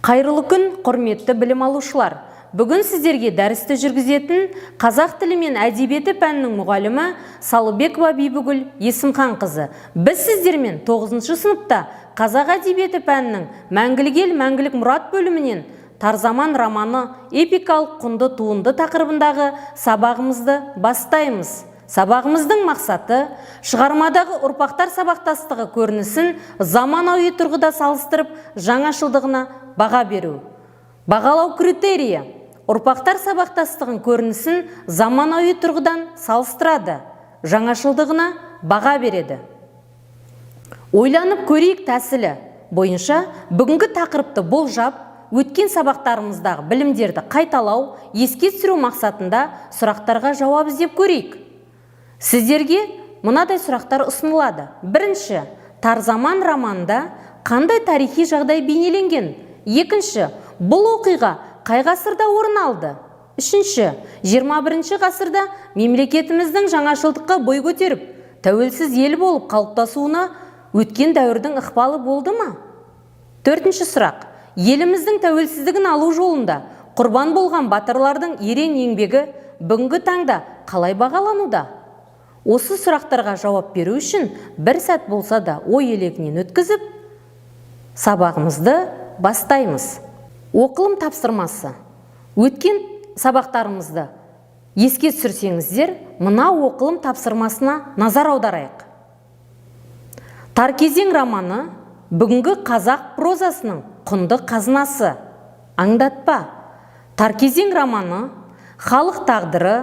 Қайырлы күн, құрметті білім алушылар! Бүгін сіздерге дәрісті жүргізетін қазақ тілі мен әдебиеті пәнінің мұғалімі Салыбекова Бибігүл Есімханқызы. Біз сіздермен 9 сыныпта қазақ әдебиеті пәнінің «Мәңгілік ел, мәңгілік мұрат» бөлімінен «Тар заман» романы эпикалық құнды туынды тақырыбындағы сабағымызды бастаймыз. Сабағымыздың мақсаты: шығармадағы ұрпақтар сабақтастығы көрінісін заманауи тұрғыда салыстырып, жаңашылдығына баға беру. Бағалау критерийі: ұрпақтар сабақтастығын көрінісін заманауи тұрғыдан салыстырады, жаңашылдығына баға береді. Ойланып көрейік тәсілі бойынша бүгінгі тақырыпты болжап, өткен сабақтарымыздағы білімдерді қайталау, еске түсіру мақсатында сұрақтарға жауап іздеп көрейік. Сіздерге мынадай сұрақтар ұсынылады. Бірінші, «Тар заман» романында қандай тарихи жағдай бейнеленген? Екінші, бұл оқиға қай ғасырда орын алды? Үшінші, 21 ғасырда мемлекетіміздің жаңашылдыққа бой көтеріп, тәуелсіз ел болып қалыптасуына өткен дәуірдің ықпалы болды ма? Төртінші сұрақ: еліміздің тәуелсіздігін алу жолында құрбан болған батырлардың ерен еңбегі бүгінгі таңда қалай бағалануда? Осы сұрақтарға жауап беру үшін бір сәт болса да ой елегінен өткізіп, сабағымызды бастаймыз. Оқылым тапсырмасы. Өткен сабақтарымызды еске түсірсеңіздер, мына оқылым тапсырмасына назар аударайық. «Тар кезең» романы бүгінгі қазақ прозасының құнды қазынасы. Аңдатпа: «Тар кезең» романы халық тағдыры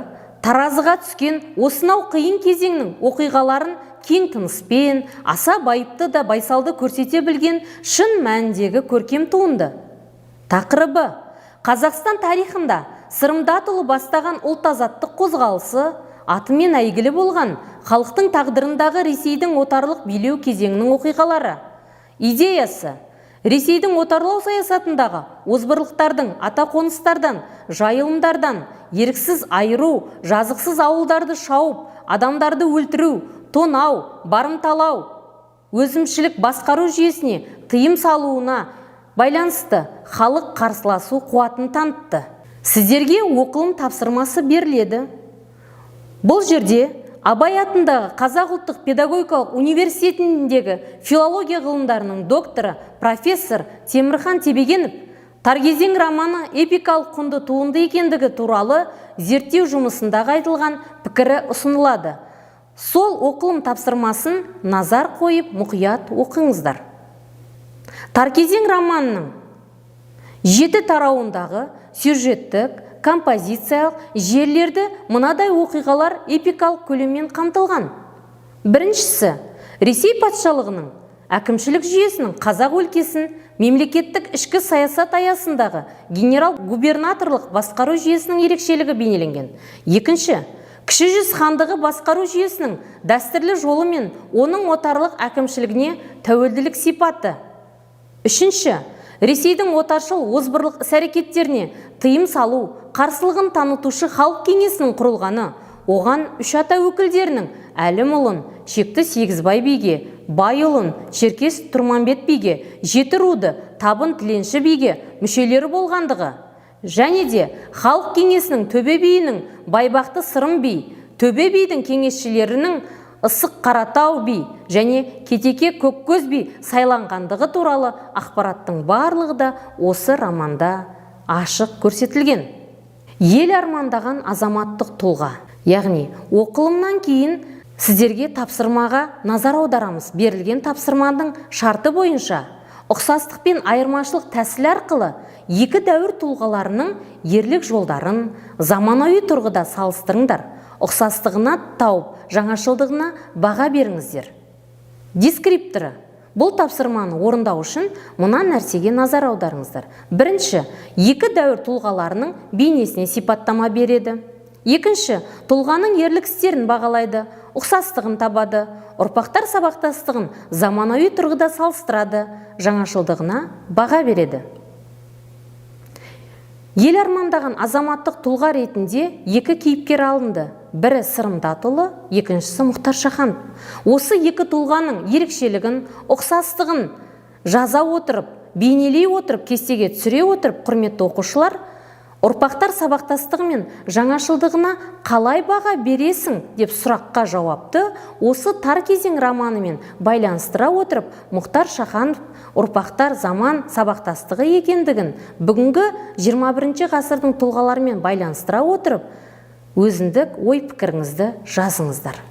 таразыға түскен осынау қиын кезеңнің оқиғаларын кең тыныспен, аса байыпты да байсалды көрсете білген шын мәніндегі көркем туынды. Тақырыбы: Қазақстан тарихында Сырым Датұлы бастаған ұлт азаттық қозғалысы атымен әйгілі болған халықтың тағдырындағы Ресейдің отарлық билеу кезеңінің оқиғалары. Идеясы: Ресейдің отарлау саясатындағы озбырлықтардың, ата қоныстардан, жайылымдардан еріксіз айыру, жазықсыз ауылдарды шауып, адамдарды өлтіру, тонау, барымталау, өзімшілік басқару жүйесіне тыйым салуына байланысты халық қарсыласу қуатын танытты. Сіздерге оқылым тапсырмасы беріледі. Бұл жерде Абай атындағы Қазақ ұлттық педагогикалық университетіндегі филология ғылымдарының докторы, профессор Темірхан Тебегенов «Тар кезең» романы эпикалық құнды туынды екендігі туралы зерттеу жұмысындағы айтылған пікірі ұсынылады. Сол оқылым тапсырмасын назар қойып, мұқият оқыңыздар. «Тар кезең» романының жеті тарауындағы сюжеттік, композициялық желілерді мынадай оқиғалар эпикалық көлеммен қамтылған. Біріншісі: Ресей патшалығының әкімшілік жүйесінің қазақ өлкесін мемлекеттік ішкі саясат аясындағы генерал-губернаторлық басқару жүйесінің ерекшелігі бейнеленген. Екінші, Кіші жүз хандығы басқару жүйесінің дәстүрлі жолы мен оның отарлық әкімшілігіне тәуелділік сипаты. Үшінші, Ресейдің отаршыл озбырлық іс-әрекеттеріне тыйым салу қарсылығын танытушы халық кеңесінің құрылғаны, оған үш ата өкілдерінің Әлімұлын Шекті Сегізбай биге, Байұлын Черкес Тұрманбет биге, жеті руды Табын Тіленші биге мүшелері болғандығы және де халық кеңесінің төбе биінің Байбақты Сырым би, төбе бидің кеңесшілерінің Ысық Қаратау би және Кетеке Көккөз би сайланғандығы туралы ақпараттың барлығы да осы романда ашық көрсетілген. Ел армандаған азаматтық тұлға. Яғни оқылымнан кейін сіздерге тапсырмаға назар аударамыз. Берілген тапсырманың шарты бойынша ұқсастық пен айырмашылық тәсілі арқылы екі дәуір тұлғаларының ерлік жолдарын заманауи тұрғыда салыстырыңдар, ұқсастығына тауып, жаңашылдығына баға беріңіздер. Дескрипторы: бұл тапсырманы орындау үшін мына нәрсеге назар аударыңыздар. Бірінші, екі дәуір тұлғаларының бейнесіне сипаттама береді. Екінші, тұлғаның ерлік істерін бағалайды, ұқсастығын табады, ұрпақтар сабақтастығын заманауи тұрғыда салыстырады, жаңашылдығына баға береді. Ел армандаған азаматтық тұлға ретінде екі кейіпкер алынды: бірі Сырым Датұлы, екіншісі Мұхтар Шаханов. Осы екі тұлғаның ерекшелігін, ұқсастығын жаза отырып, бейнелей отырып, кестеге түсіре отырып, құрметті оқушылар, ұрпақтар сабақтастығы мен жаңашылдығына қалай баға бересің деп сұраққа жауапты осы «Тар кезең» романымен байланыстыра отырып, Мұхтар Шаханов ұрпақтар заман сабақтастығы екендігін бүгінгі 21 ғасырдың тұлғаларымен байланыстыра отырып, өзіндік ой пікіріңізді жазыңыздар.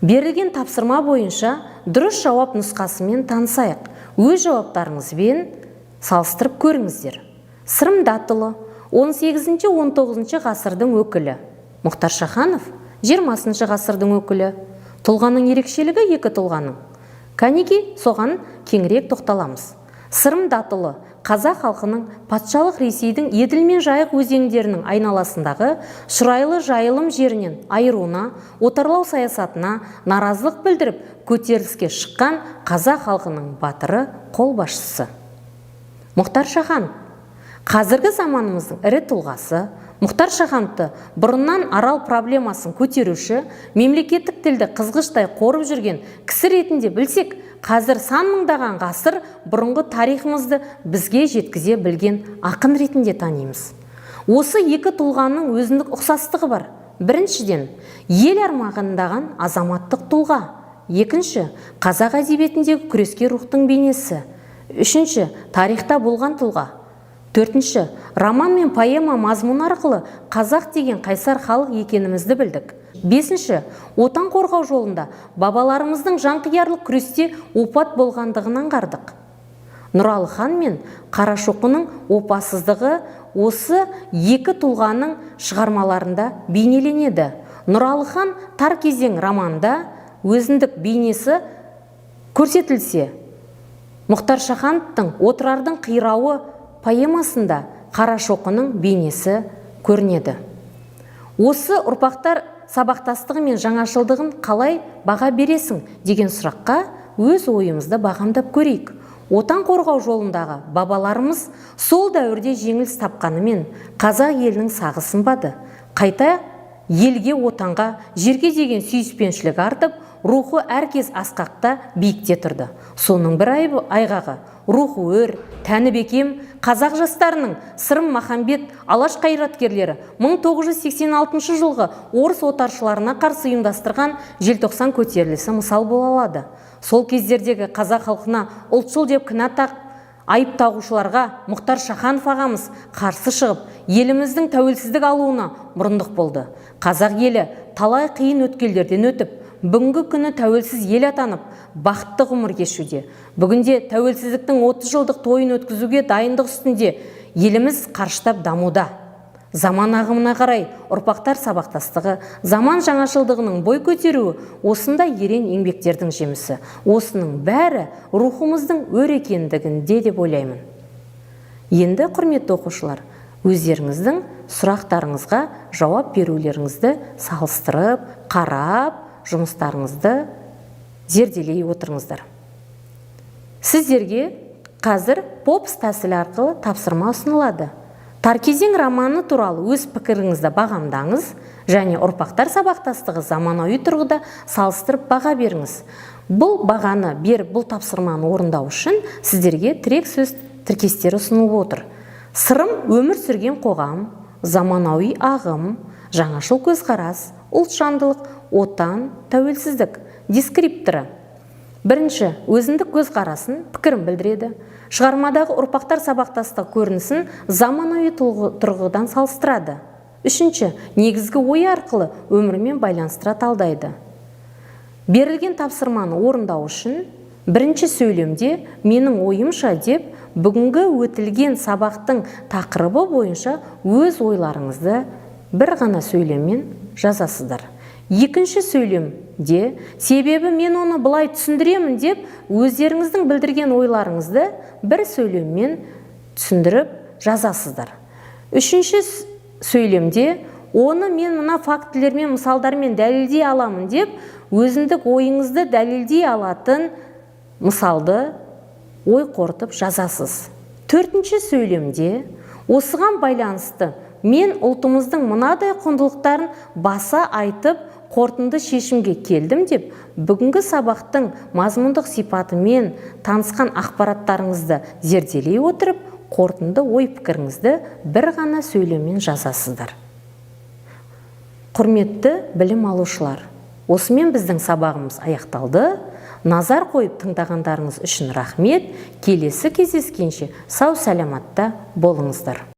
Берілген тапсырма бойынша дұрыс жауап нұсқасымен танысайық. Өз жауаптарыңызбен салыстырып көріңіздер. Сырым Датұлы 18-19 ғасырдың өкілі. Мұхтар Шаханов 20 ғасырдың өкілі. Тұлғаның ерекшелігі, екі тұлғаның. Кәнеки, соған кеңірек тоқталамыз. Сырым Датұлы қазақ халқының патшалық Ресейдің Еділ мен Жайық өзендерінің айналасындағы шұрайлы жайылым жерінен айыруына, отарлау саясатына наразылық білдіріп, көтеріліске шыққан қазақ халқының батыры, қолбасшысы. Мұхтар Шаханов қазіргі заманымыздың ірі тұлғасы. Мұхтар Шахановты бұрыннан Арал проблемасын көтеруші, мемлекеттік тілді қызғыштай қорып жүрген кісі ретінде білсек, қазір сан мыңдаған ғасыр бұрынғы тарихымызды бізге жеткізе білген ақын ретінде танимыз. Осы екі тұлғаның өзіндік ұқсастығы бар. Біріншіден, ел армандаған азаматтық тұлға. Екінші, қазақ әдебиетіндегі күрескер рухтың бейнесі. Үшінші, тарихта болған тұлға. Төртінші, роман мен поэма мазмұны арқылы қазақ деген қайсар халық екенімізді білдік. Бесінші, отан қорғау жолында бабаларымыздың жанқиярлық күресте опат болғандығын аңғардық. Нұралы хан мен Қарашоқының опасыздығы осы екі тұлғаның шығармаларында бейнеленеді. Нұралы хан «Тар кезең» романында өзіндік бейнесі көрсетілсе, Мұхтар Шахановтың «Отырардың қирауы» поэмасында Қарашоқының бейнесі көрінеді. Осы ұрпақтар сабақтастығы мен жаңашылдығын қалай баға бересің деген сұраққа өз ойымызды бағамдап көрейік. Отан қорғау жолындағы бабаларымыз сол дәуірде жеңіліс тапқанымен, қазақ елінің сағы сынбады. Қайта елге, отанға, жерге деген сүйіспеншілік артып, рухы әркез асқақта, биікте тұрды. Соның бір айғағы рухы өр, тәні бекем қазақ жастарының Сырым Махамбет, Алаш қайраткерлері 1986 жылғы орыс отаршыларына қарсы ұйымдастырған Желтоқсан көтерілісі мысал бола алады. Сол кездердегі қазақ халқына ұлтшыл деп кінә тағып, айып тағушыларға Мұхтар Шаханов ағамыз қарсы шығып, еліміздің тәуелсіздік алуына мұрындық болды. Қазақ елі талай қиын өткелдерден өтіп, бүгінгі күні тәуелсіз ел атанып, бақытты ғұмыр кешуде. Бүгінде тәуелсіздіктің 30 жылдық тойын өткізуге дайындық үстінде. Еліміз қарыштап дамуда. Заман ағымына қарай ұрпақтар сабақтастығы, заман жаңашылдығының бой көтеруі осындай ерен еңбектердің жемісі. Осының бәрі рухымыздың өр екендігінде деп ойлаймын. Енді, құрметті оқушылар, өздеріңіздің сұрақтарыңызға жауап берулеріңізді салыстырып қарап, жұмыстарыңызды зерделей отырыңыздар. Сіздерге қазір ПОПС тәсілі арқылы тапсырма ұсынылады. «Тар кезең» романы туралы өз пікіріңізді бағамдаңыз және ұрпақтар сабақтастығы заманауи тұрғыда салыстырып баға беріңіз. Бұл бағаны беріп, бұл тапсырманы орындау үшін сіздерге тірек сөз тіркестері ұсынылып отыр: Сырым өмір сүрген қоғам, заманауи ағым, жаңашыл көзқарас, ұлтжандылық, отан, тәуелсіздік. Дескрипторы: бірінші, өзіндік көзқарасын, пікірін білдіреді, шығармадағы ұрпақтар сабақтастығы көрінісін заманауи тұрғыдан салыстырады. Үшінші, негізгі ойы арқылы өмірмен байланыстыра талдайды. Берілген тапсырманы орындау үшін бірінші сөйлемде «менің ойымша» деп, бүгінгі өтілген сабақтың тақырыбы бойынша өз ойларыңызды бір ғана сөйлеммен жазасыздар. Екінші сөйлемде «себебі мен оны былай түсіндіремін» деп, өздеріңіздің білдірген ойларыңызды бір сөйлеммен түсіндіріп жазасыздар. Үшінші сөйлемде «оны мен мына фактілермен, мысалдармен дәлелдей аламын» деп, өзіндік ойыңызды дәлелдей алатын мысалды ой қорытып жазасыз. Төртінші сөйлемде «осыған байланысты мен ұлтымыздың мынадай құндылықтарын баса айтып, Қорытынды шешімге келдім деп, бүгінгі сабақтың мазмұндық сипатымен танысқан ақпараттарыңызды зерделей отырып, қорытынды ой пікіріңізді бір ғана сөйлеммен жазасыздар. Құрметті білім алушылар, осымен біздің сабағымыз аяқталды. Назар қойып тыңдағандарыңыз үшін рахмет. Келесі кездескенше сау сәламатта болыңыздар.